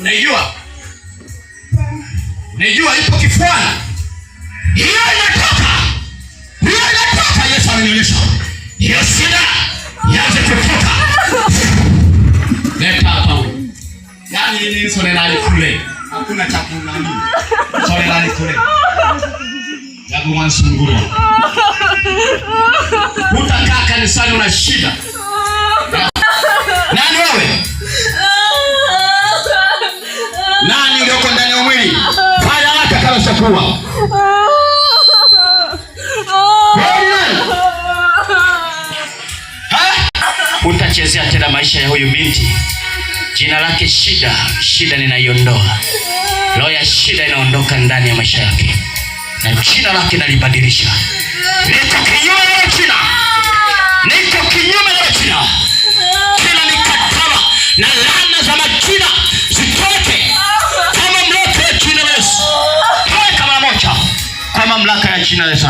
Unaijua? Unaijua ipo kifuani. Hiyo inatoka. Hiyo inatoka. Yesu amenionyesha. Hiyo shida ianze kutoka. Leta hapa. Yaani ni sonelali kule. Hakuna cha kunani. Sonelali kule. Yagumansungura. Utakaa kanisani una shida. Nani wewe? Nani ulioko ndani ya mwili? Fanya haraka kama shakuwa. Wewe ni nani? Ha? Utachezea tena maisha ya huyu binti. Jina lake Shida. Shida ninaiondoa. Roho ya shida inaondoka ndani ya maisha yake, na jina lake nalibadilisha. Niko kinyume na jina, niko kinyume na jina. Kila mikataba na laana za majina zitoke kwa mamlaka ya jina la Yesu. Toka mara moja kwa mamlaka ya jina la Yesu.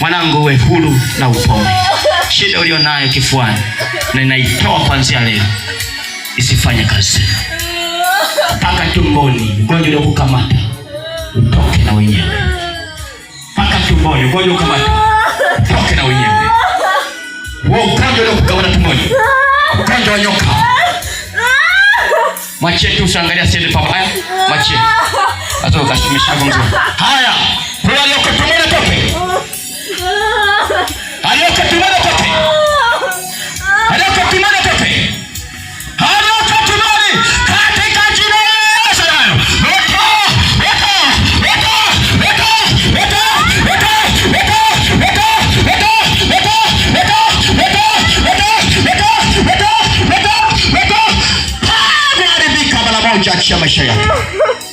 Mwanangu, uwe huru na upone. Shida ulio nayo kifuani na ninaitoa kuanzia leo, isifanye kazi tena mpaka tumboni. Ugonjwa uliokukamata utoke na wenyewe, mpaka tumboni. Ugonjwa ukamata utoke na wenyewe. Huo ugonjwa uliokukamata tumboni, ugonjwa wa nyoka, mwachie tu, usiangalia siende pabaya, mwachie hata ukashimesha mzuri. Haya, huyo aliyoko tumboni atoke, aliyoko tumboni atoke, aliyoko tumboni atoke, aliyoko tumboni katika jina la Yesu. Moto, moto, moto, moto, moto, moto, moto, moto, moto, moto, moto, moto, moto, moto, moto, moto, moto. Kuharibika mara moja, achia maisha yake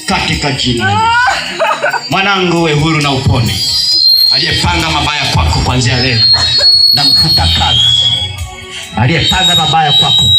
katika jina la Yesu. Mwanangu, uwe huru na upone. Aliyepanga mabaya kwako kuanzia leo namfuta kazi. Aliyepanga mabaya kwako